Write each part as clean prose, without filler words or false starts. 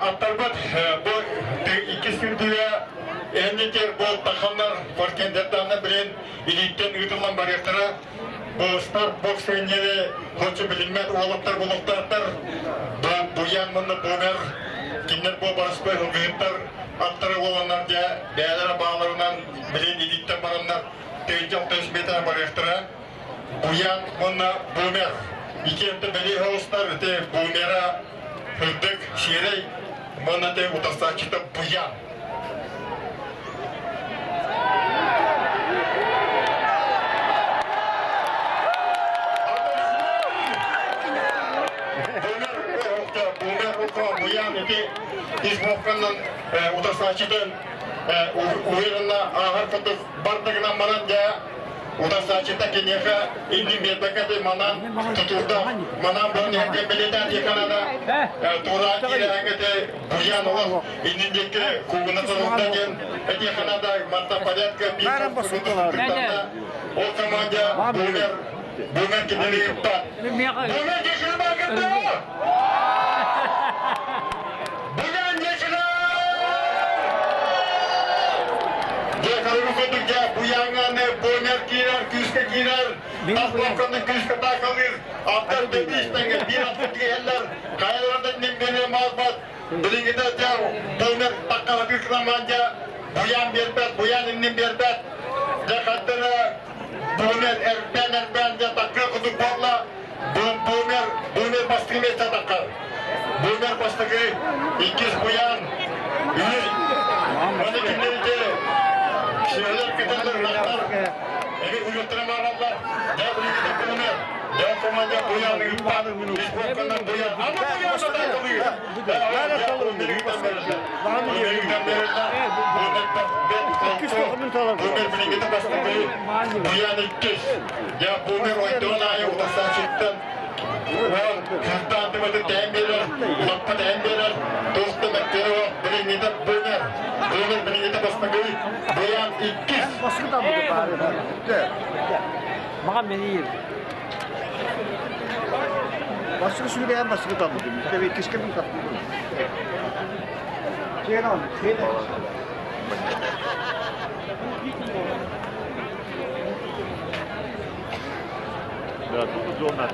аттарбыт бу иккис сүүрдүүгэ эннитер буол таханнар форкендердааны билин илииттэн ыытыллан барыахтара. Бу старт бокс энньэни хочу билиммэт уолаттар булуктаахтар. Бу буян мунна бумер кинилэр бу барыспай ылгыһыттар аттары уоланнар дьэ бэйэлэрэ бааларынан билин илииттэн бараннар 1006 метр барыахтара. Буян уонна Бумер икиэнтэ бэлиэ оҕустар ити Бумера үрдүк сиэрэй уонна ити утарсааччыта Буян. Бумер Бумер Буян ити ис буокканан утарсааччытын уверенно ааһар курдук бардыгынан баран дьэ Утарсааччыта киниэхэ иннин биэрбэккэ ти манан тутуурда манан буон иһэргэ бэлиэтээн диэхэ туораан киирээҥҥэ ти буйаан олох иннин диэки куугуна сорулда диэн этиэхэ наада манта порядка биир ол команда бумер бумер кинини ыппат бумер дешили баргытты Буян дешили Дьэ, көрүҥ курдук дьэ, Буяҥҥаны Бонер киирэр, күүскэ киирэр, тас блокканы күүскэ таакалыыр, аттар дэбиис тэҥэ биир аттык киһэллэр, хайалара да нимбэни маалбат, билиҥҥитэ дьэ, Бонер таккалатыы кыламаан дьэ, Буян биэрбэт, Буян иннин биэрбэт, дьэ, хардары Бонер эрбээн-эрбээн дьэ таккыа курдук буолла, Бумер, Бумер бастакы миэстэ таххар. Бумер бастакы, иккис Буян, үһүс. Оны кинилерде сиэлэр кыталлар ынахтар, эми уйуттара маараллар. Дьэ билигин Бумер, дьэ команда Буян ыыппат, испорканан Буян. Аны Буян да таакалыыр. Бумер билигин бастакы, Буян иккис. Я бумер ойдоон аайы утарсааччыттан уон кырдаан түмэти тээн биэрэр, лаппа тээн биэрэр, туох да мэктиэрэ суох билиҥҥитэ бумер, бумер билиҥҥитэ бастакы, Буян иккис. Маған мени Бастыкы сүүрээн бастыкы талбытым. Иккискэ мин таптыыбын. Чиэн он, чиэн. Да, тут зона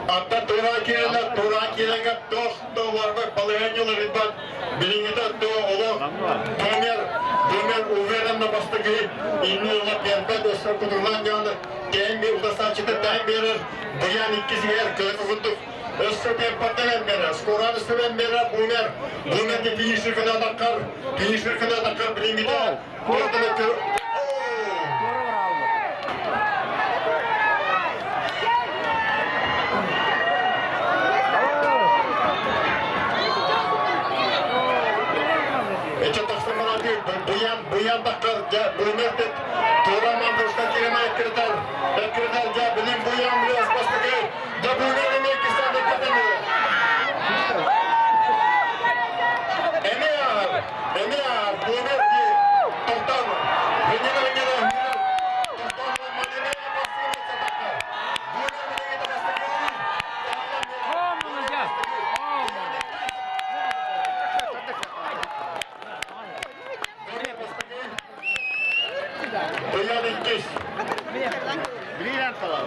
Атта тура киирэлэр, тура киирэнгэ туох да уорбат балаһыанньалар ребят, билиҥҥитэ то олох Бумер, Бумер уверенно бастакы инни ыла биэрбэт, өссө кутурлаан дьону тээн би утасааччыта тээн биэрэр, Буян иккисигэр кыһын курдук өссө темпаттан берер, скоран үстүбэн берер, Бумер, Бумер де финишер гына таққар, финишер гына таққар билиҥҥитэ туох Эче тахсан баран буян буян таххар дьэ бумер тет тураман дошка кирена эккирэтэр эккирэтэр дьэ билин буян билес бастакы дьэ бумер эмиэ кистан эккирэтэн эмиэ ааһар эмиэ ааһар бумер ди тохтон Венера Венера тохтон манемея бастыгы таххар бумер билиҥҥитэ бастакы Буян иккис. Билиэн талар.